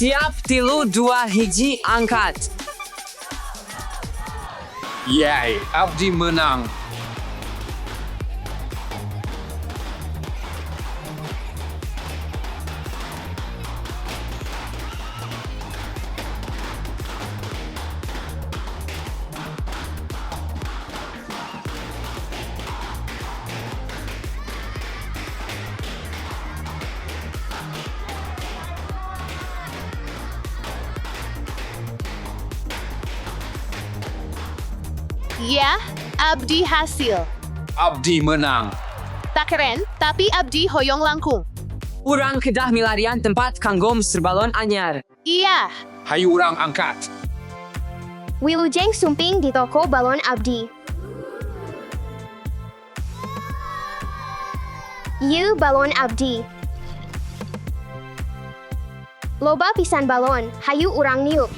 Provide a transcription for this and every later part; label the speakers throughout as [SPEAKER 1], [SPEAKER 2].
[SPEAKER 1] Siap 3, 2, 1, angkat.
[SPEAKER 2] Yay, Abdi menang.
[SPEAKER 3] Ya, Abdi hasil.
[SPEAKER 2] Abdi menang.
[SPEAKER 3] Tak keren, tapi Abdi hoyong langkung.
[SPEAKER 1] Urang kedah milarian tempat kanggo Mr. Balon anyar.
[SPEAKER 3] Iya,
[SPEAKER 2] Hayu urang angkat.
[SPEAKER 4] Wilujeng sumping di toko balon Abdi. Ieu balon Abdi. Loba pisan balon, hayu urang niup.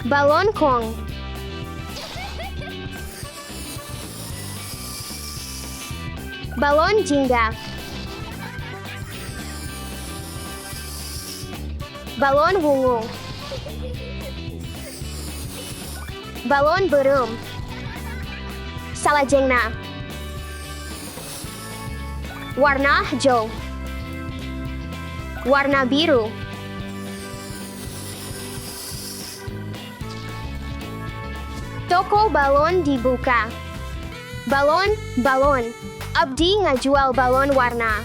[SPEAKER 4] Balon kong. Balon jingga. Balon wungu. Balon beureum. Salajengna. Warna hijau. Warna biru. Toko balon dibuka. Balon, balon. Abdi ngajual balon warna.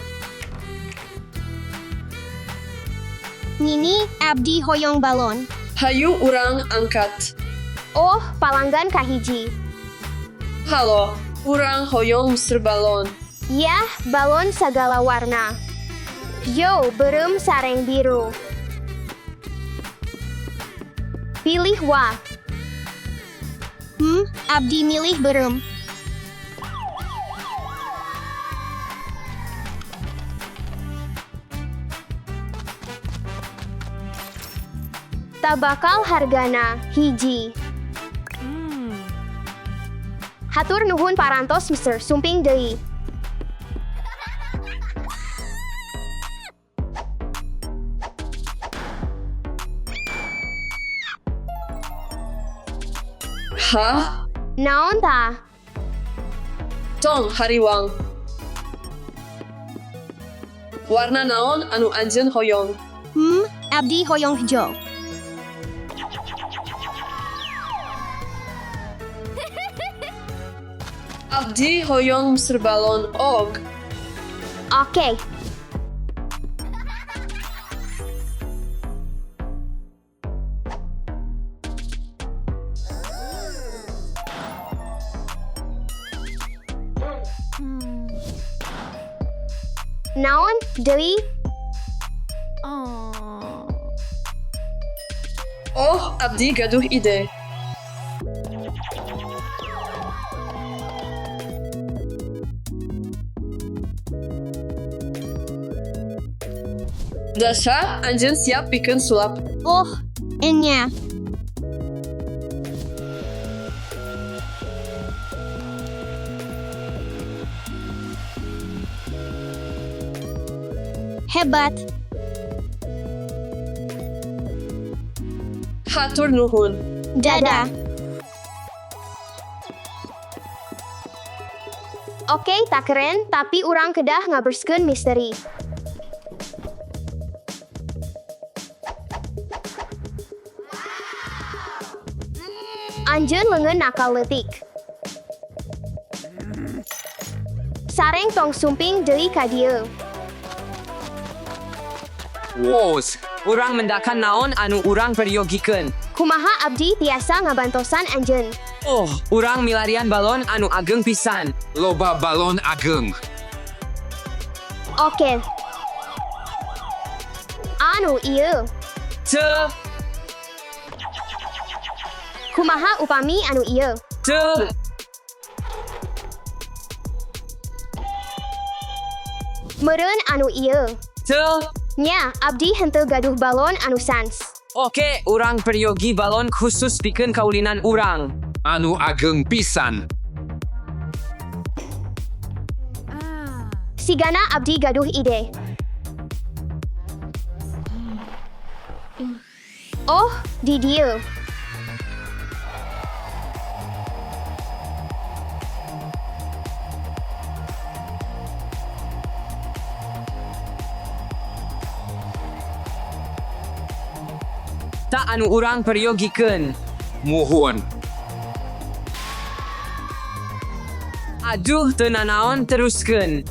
[SPEAKER 4] Nini, Abdi hoyong balon.
[SPEAKER 5] Hayu urang angkat.
[SPEAKER 4] Oh, palanggan kahiji.
[SPEAKER 5] Halo, urang hoyong Mr. Balon.
[SPEAKER 4] Yah, balon sagala warna. Yo, beureum sareng biru. Pilih wa. Abdi milih beureum. Tabakal hargana hiji. Hatur nuhun parantos Mr. Sumping deui.
[SPEAKER 5] Hah?
[SPEAKER 4] Naon tah?
[SPEAKER 5] Tong hariwang. Warna naon anu anjeun hoyong?
[SPEAKER 4] Abdi hoyong hijau.
[SPEAKER 5] Abdi hoyong Mr. Balon og.
[SPEAKER 4] Oke. Naon deui?
[SPEAKER 5] Oh, abdi gaduh ide. Dasha, anjeun siap pikeun sulap.
[SPEAKER 4] Oh, enya. Hebat.
[SPEAKER 5] Hatur nuhun.
[SPEAKER 4] Dadah. Oke, tak keren, tapi urang kedah ngaberskeun misteri. Anjeun leungeun nakal leutik. Sareng tong sumping deui ka dieu.
[SPEAKER 2] Wos,
[SPEAKER 1] Urang mendakan naon anu urang peryogikeun.
[SPEAKER 4] Kumaha abdi tiasa ngabantosan anjeun.
[SPEAKER 1] Oh, urang milarian balon anu ageng pisan.
[SPEAKER 2] Loba balon ageng.
[SPEAKER 4] Oke. Anu ieu.
[SPEAKER 1] Teu,
[SPEAKER 4] Kumaha upami anu ieu.
[SPEAKER 1] teu.
[SPEAKER 4] Meureun anu ieu.
[SPEAKER 1] Teu.
[SPEAKER 4] Nya, abdi henteu gaduh balon anu sans.
[SPEAKER 1] Oke, urang peryogi balon khusus pikeun kaulinan urang.
[SPEAKER 2] Anu ageng pisan.
[SPEAKER 4] Sigana abdi gaduh ide. Oh, di dieu.
[SPEAKER 1] Tah anu urang peryogikeun.
[SPEAKER 2] Muhun.
[SPEAKER 1] Aduh, teu nanaon teruskeun.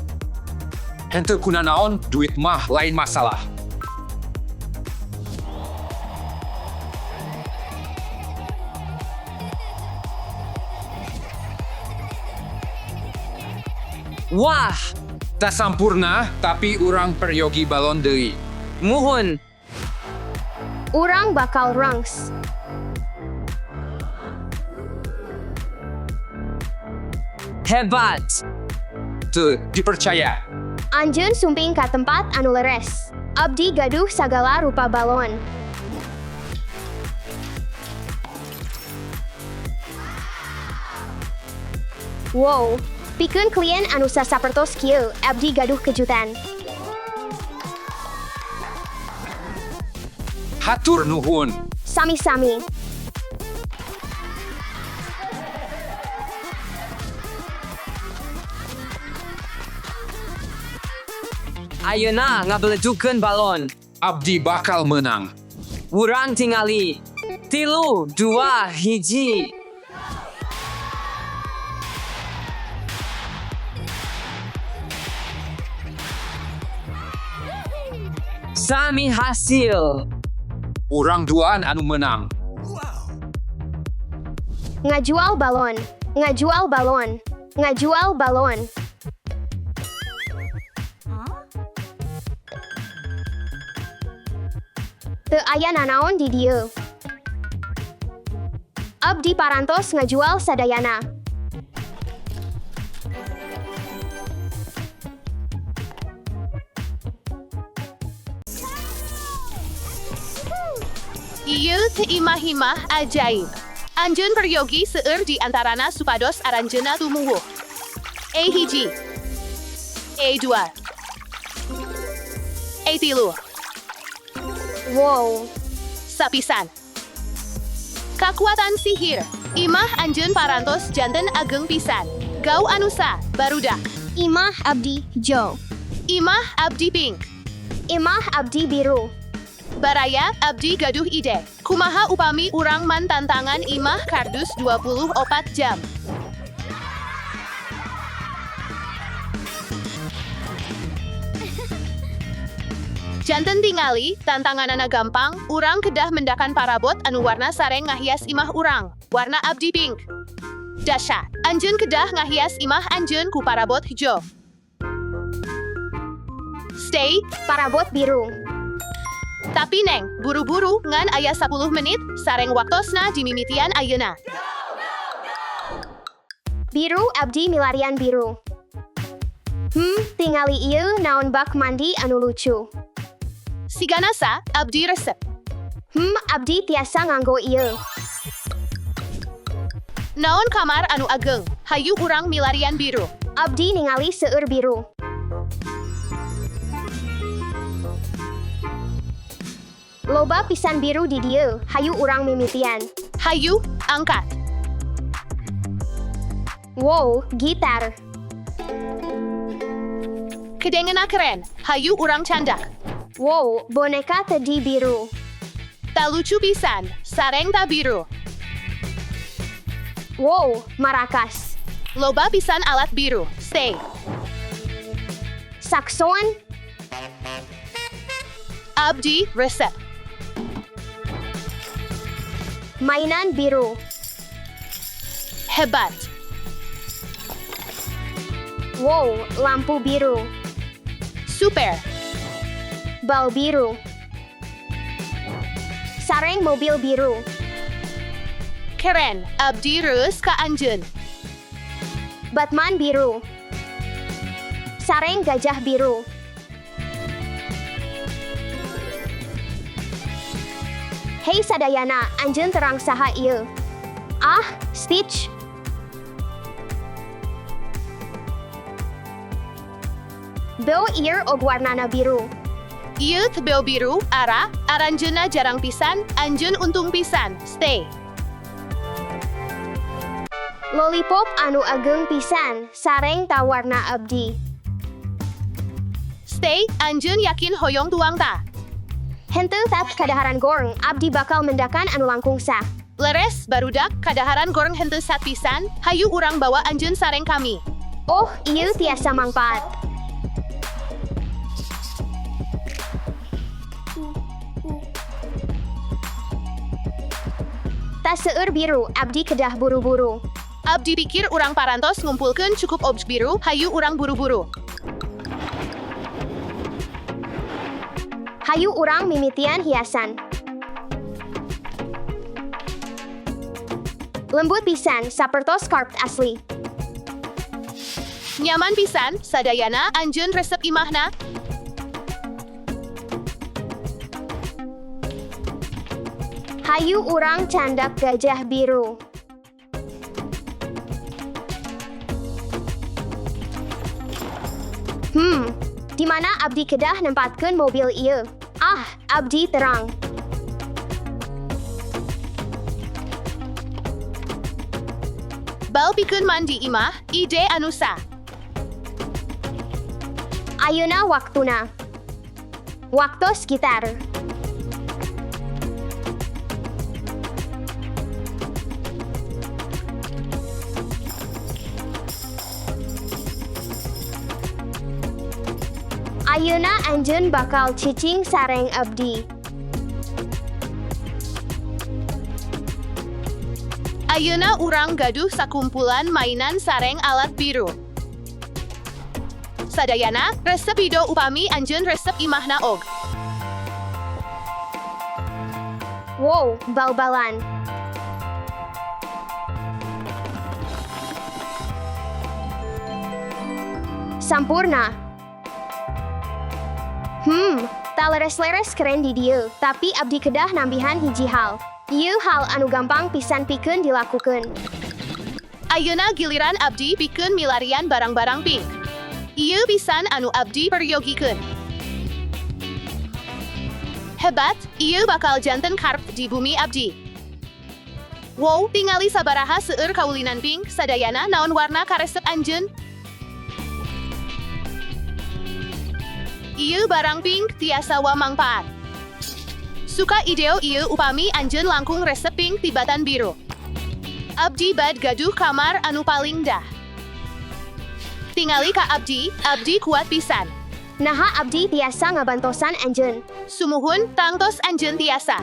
[SPEAKER 2] Henteu kunanaon, duit mah lain masalah.
[SPEAKER 1] Wah,
[SPEAKER 2] Tak sampurna, tapi urang peryogi balon deui.
[SPEAKER 1] muhun.
[SPEAKER 4] Urang bakal rungs.
[SPEAKER 1] Hebat.
[SPEAKER 2] Teu dipercaya.
[SPEAKER 4] Anjeun sumping ka tempat anu leres. Abdi gaduh sagala rupa balon. Wow, pikeun klien anu sasapertos kieu, abdi gaduh kejutan.
[SPEAKER 2] Hatur nuhun.
[SPEAKER 4] Sami-sami.
[SPEAKER 1] Ayeuna ngabeledukeun balon.
[SPEAKER 2] Abdi bakal menang.
[SPEAKER 1] Urang tingali. 3, 2, 1. Sami hasil.
[SPEAKER 2] Urang duaan anu menang.
[SPEAKER 4] Ngajual balon, ngajual balon, ngajual balon. Teu aya nanaon di dieu. Abdi parantos ngajual sadayana.
[SPEAKER 3] Ieu teh imah-imah ajaib. Anjeun peryogi seueur di antarana supados aranjeuna tumuwuh. E1, E2, E3,
[SPEAKER 4] Wow,
[SPEAKER 3] sapisan. Kakuatan sihir. Imah anjeun parantos janten ageng pisan. Gau anusa, barudak.
[SPEAKER 4] Imah abdi hijau.
[SPEAKER 3] Imah abdi pink.
[SPEAKER 4] Imah abdi biru.
[SPEAKER 3] Baraya abdi gaduh ide. Kumaha upami urang man tantangan imah kardus 24 jam. Janten tingali, tantanganana gampang, urang kedah mendakan parabot anu warna sareng ngahias imah urang, warna abdi pink. Dasha, anjeun kedah ngahias imah anjeun ku parabot hijau. Stay,
[SPEAKER 4] Parabot biru.
[SPEAKER 3] tapi neng, buru-buru ngan aya 10 menit, sareng waktosna dimimitian ayeuna.
[SPEAKER 4] Biru abdi milarian biru. Tingali ieu naon bak mandi anu lucu.
[SPEAKER 3] Siganasa, abdi resep.
[SPEAKER 4] Abdi tiasa nganggo ieu.
[SPEAKER 3] Naon kamar anu ageng, hayu urang milarian biru.
[SPEAKER 4] Abdi ningali seueur biru. Loba pisan biru di dieu, hayu urang mimitian.
[SPEAKER 3] Hayu, angkat.
[SPEAKER 4] Wow, gitar.
[SPEAKER 3] Kedengena keren, hayu urang candak.
[SPEAKER 4] Wow, boneka teddy biru.
[SPEAKER 3] Ta lucu pisan, sareng ta biru.
[SPEAKER 4] Wow, marakas.
[SPEAKER 3] Loba pisan alat biru, stay.
[SPEAKER 4] Sakson,
[SPEAKER 3] Abdi, resep.
[SPEAKER 4] mainan biru.
[SPEAKER 3] Hebat.
[SPEAKER 4] Wow, lampu biru.
[SPEAKER 3] Super.
[SPEAKER 4] Bal biru. Sareng mobil biru.
[SPEAKER 3] Keren, abdi reus ka anjeun.
[SPEAKER 4] Batman biru. Sareng gajah biru. Hei Sadayana, anjeun terang saha ieu. Ah, Stitch. Bow ear og warnana biru.
[SPEAKER 3] Ieu tebeo biru, ara, aranjeunna jarang pisan, anjeun untung pisan, stay.
[SPEAKER 4] Lollipop anu ageng pisan, sareng ta warna abdi.
[SPEAKER 3] Stay, anjeun yakin hoyong tuang ta.
[SPEAKER 4] Henteu tap kadaharan goreng, abdi bakal mendakan anu langkung sah.
[SPEAKER 3] Leres, barudak, kadaharan goreng henteu sat pisan, hayu urang bawa anjeun sareng kami.
[SPEAKER 4] Oh, ieu tiasa mangpaat. Tas seueur biru, abdi kedah buru-buru.
[SPEAKER 3] Abdi pikir urang parantos ngumpulkeun cukup objek biru, hayu urang buru-buru.
[SPEAKER 4] Hayu urang mimitian hiasan. Lembut pisan, sapertos karpet asli.
[SPEAKER 3] Nyaman pisan, sadayana anjeun resep imahna.
[SPEAKER 4] Hayu urang candak gajah biru. Di mana abdi kedah nempatkeun mobil ieu? Ah, abdi terang.
[SPEAKER 3] Bal pikeun mandi imah, ide anusa.
[SPEAKER 4] Ayeuna waktuna. Waktos gitar. Ayeuna anjeun bakal cicing sareng abdi.
[SPEAKER 3] Ayeuna urang gaduh sakumpulan mainan sareng alat biru. Sadayana, resep video upami anjeun resep imahna og.
[SPEAKER 4] Wow, bal-balan. Sampurna. Tak leres-leres keren di dieu, tapi abdi kedah nambihan hiji hal. Ieu hal anu gampang pisan pikeun dilakukeun.
[SPEAKER 3] Ayeuna giliran abdi pikeun milarian barang-barang pink. Ieu pisan anu abdi peryogikeun. Hebat, ieu bakal janten karpet di bumi abdi. Wow, tingali sabaraha seueur kaulinan pink, sadayana naon warna karesep anjeun? Ieu barang pink tiasa wa mangpaat. Suka ideo ieu upami anjeun langkung resep pink tibatan biru. Abdi bad gaduh kamar anu paling dah. Tingali ka abdi, abdi kuat pisan.
[SPEAKER 4] Naha abdi tiasa ngabantosan anjeun.
[SPEAKER 3] Sumuhun tangtos anjeun tiasa.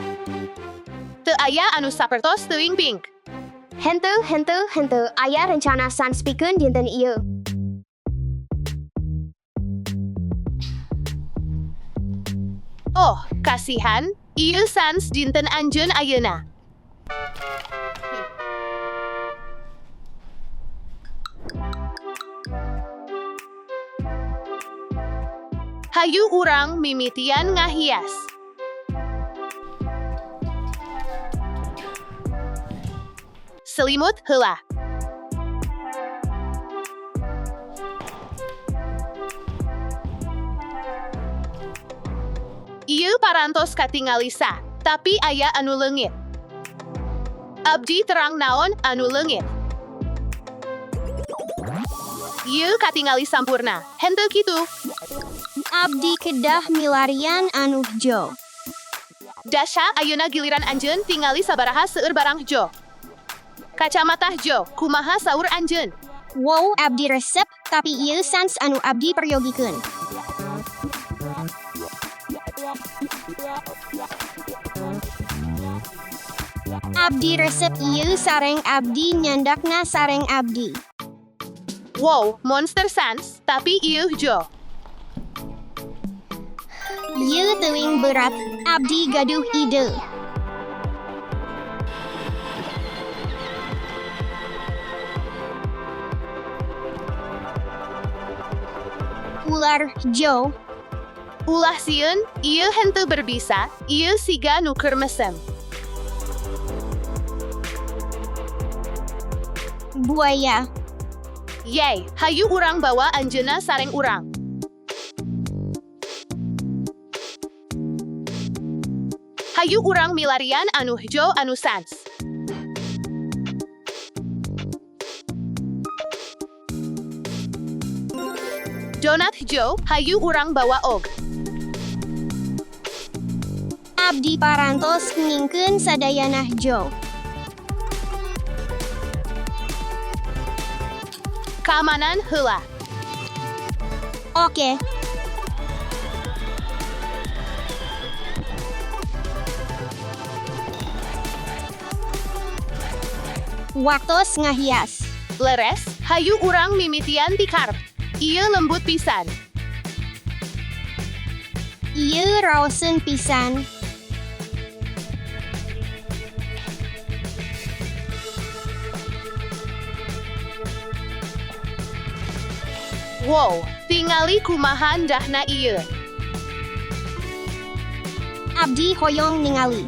[SPEAKER 3] Teu aya anu sapertos teuing pink.
[SPEAKER 4] Henteu, henteu, henteu, aya rencana sans pikeun dinten ieu.
[SPEAKER 3] Oh, kasihan, ieu sans dinten anjeun ayeuna. Hayu urang mimitian ngahias. Selimut heula. Ieu parantos katingali sa, tapi aya anu leungit. Abdi terang naon anu leungit. Ieu katingali sampurna, henteu kitu.
[SPEAKER 4] Abdi kedah milarian anu hjo.
[SPEAKER 3] Dasha ayeuna giliran anjeun tingali sabaraha seueur barang hjo. Kacamata hjo, kumaha saur anjeun.
[SPEAKER 4] Wow, abdi resep, tapi ieu sans anu abdi peryogikeun. Abdi resep ieu sareng abdi nyandakna sareng abdi.
[SPEAKER 3] Wow, monster sans, tapi ieu hjo.
[SPEAKER 4] Ieu teuing berat, abdi gaduh ide. Ular hjo.
[SPEAKER 3] Ulah sieun, ieu henteu berbisa, ieu siga nu keur mesem.
[SPEAKER 4] Buaya.
[SPEAKER 3] Yey, hayu urang bawa anjeunna sareng urang. Hayu urang milarian anu hejo anu sans. Donat hejo, hayu urang bawa og.
[SPEAKER 4] Abdi parantos ngingkeun sadayana hejo.
[SPEAKER 3] Keamanan heula.
[SPEAKER 4] Oke. Waktos ngahias.
[SPEAKER 3] Leres, hayu urang mimitian ti karp. Ieu lembut pisan.
[SPEAKER 4] Ieu raoseun pisan.
[SPEAKER 3] Wow, tingali kumaha ndahna ieu.
[SPEAKER 4] Abdi hoyong ningali.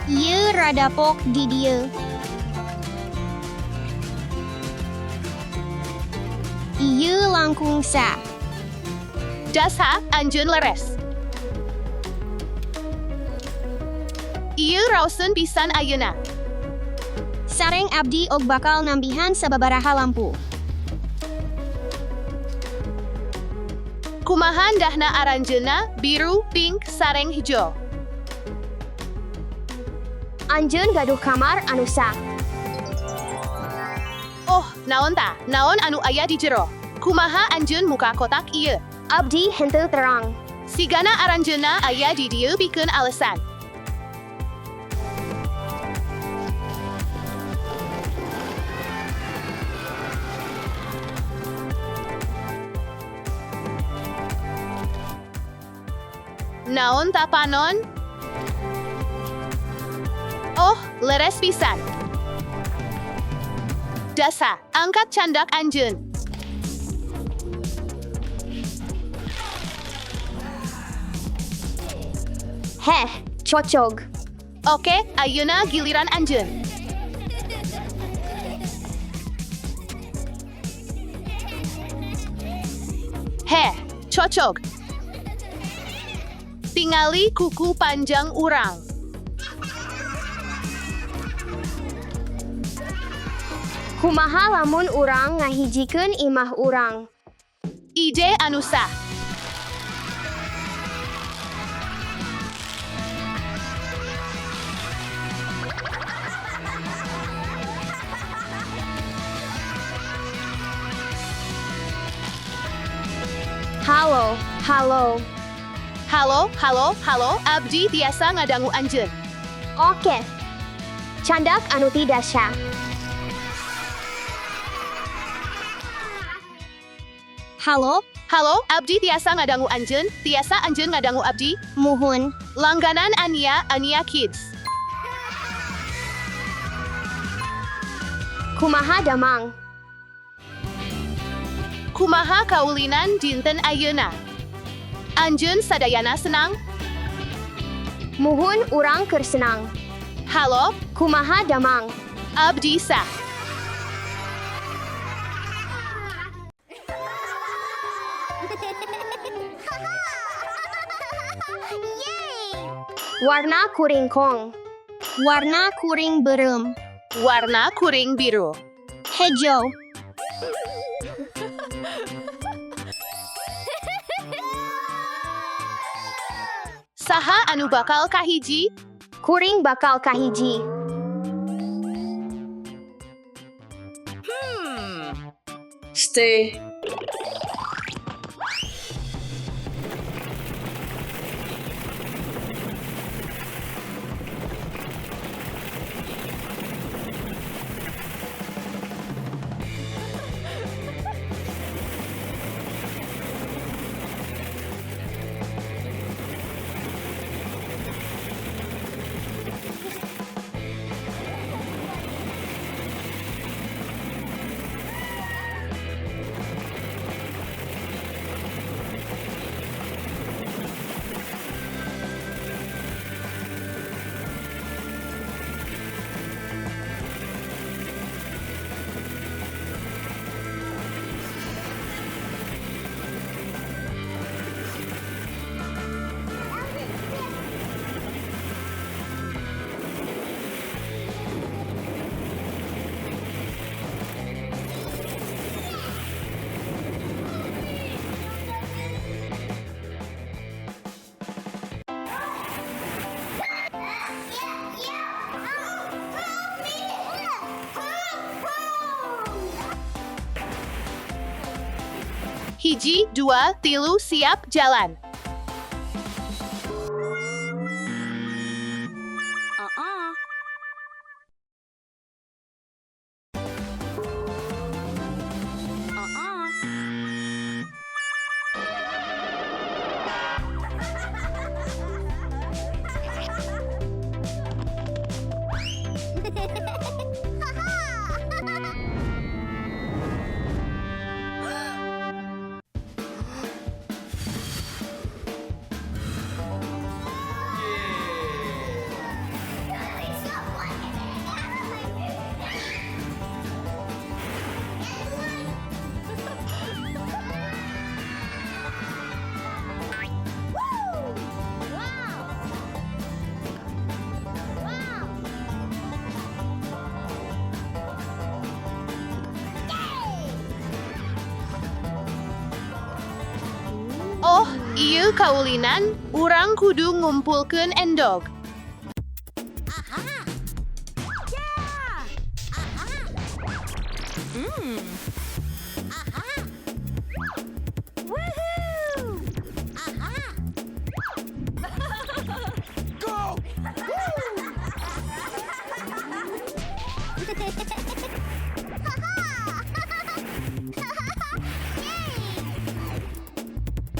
[SPEAKER 4] Ieu rada pok di dieu. Ieu langkung sah.
[SPEAKER 3] Jasa anjeun leres. Ieu raoseun pisan ayeuna.
[SPEAKER 4] Sareng abdi og bakal nambihan sababaraha lampu.
[SPEAKER 3] Kumaha ndahna aranjeunna biru, pink, sareng hejo.
[SPEAKER 4] Anjeun gaduh kamar anu sah.
[SPEAKER 3] Oh, naon ta? Naon anu aya di jero? Kumaha anjeun muka kotak ieu?
[SPEAKER 4] Abdi henteu terang.
[SPEAKER 3] Sigana aranjeunna aya di dieu pikeun alesan. Naon ta panon? Oh, leres pisan. Dasa, angkat candak anjeun.
[SPEAKER 4] Heh, cocog.
[SPEAKER 3] Oke, ayeuna giliran anjeun. Heh, cocok. Tingali kuku panjang urang.
[SPEAKER 4] Kumaha lamun urang ngahijikeun imah urang.
[SPEAKER 3] Ide anu sah.
[SPEAKER 4] Halo, halo.
[SPEAKER 3] Halo, halo, halo, abdi tiasa ngadangu anjeun.
[SPEAKER 4] Oke. Candak anu tidak sah. Halo,
[SPEAKER 3] Halo, abdi tiasa ngadangu anjeun, tiasa anjeun ngadangu abdi.
[SPEAKER 4] muhun.
[SPEAKER 3] Langganan Ania, Ania Kids.
[SPEAKER 4] Kumaha damang.
[SPEAKER 3] Kumaha kaulinan dinten ayeuna. Anjeun sadayana senang?
[SPEAKER 4] Muhun urang keur senang.
[SPEAKER 3] Halo,
[SPEAKER 4] Kumaha damang.
[SPEAKER 3] abdi sah.
[SPEAKER 4] Warna kuring kong. Warna kuring beureum.
[SPEAKER 3] Warna kuring biru.
[SPEAKER 4] Hejo.
[SPEAKER 3] Saha anu bakal kahiji?
[SPEAKER 4] Kuring bakal kahiji.
[SPEAKER 5] Stay.
[SPEAKER 3] Hiji, dua, tilu, siap, jalan. Oh, ieu kaulinan, urang kudu ngumpulkeun endog.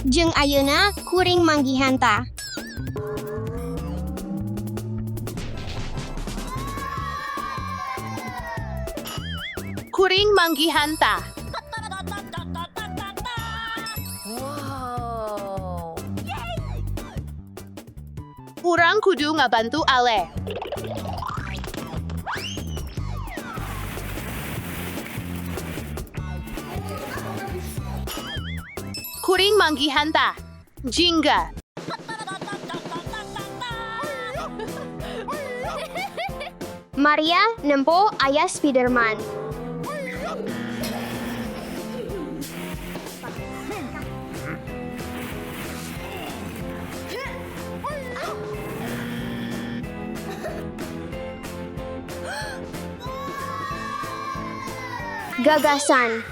[SPEAKER 4] Jeung ayeuna kuring manggihan tah.
[SPEAKER 3] Kuring manggihan tah. Urang kudu ngabantu Ale. Kuring manggihan tah. Jingga.
[SPEAKER 4] Maria nempo aya Spiderman. Gagasan.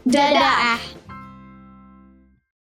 [SPEAKER 4] Dadah.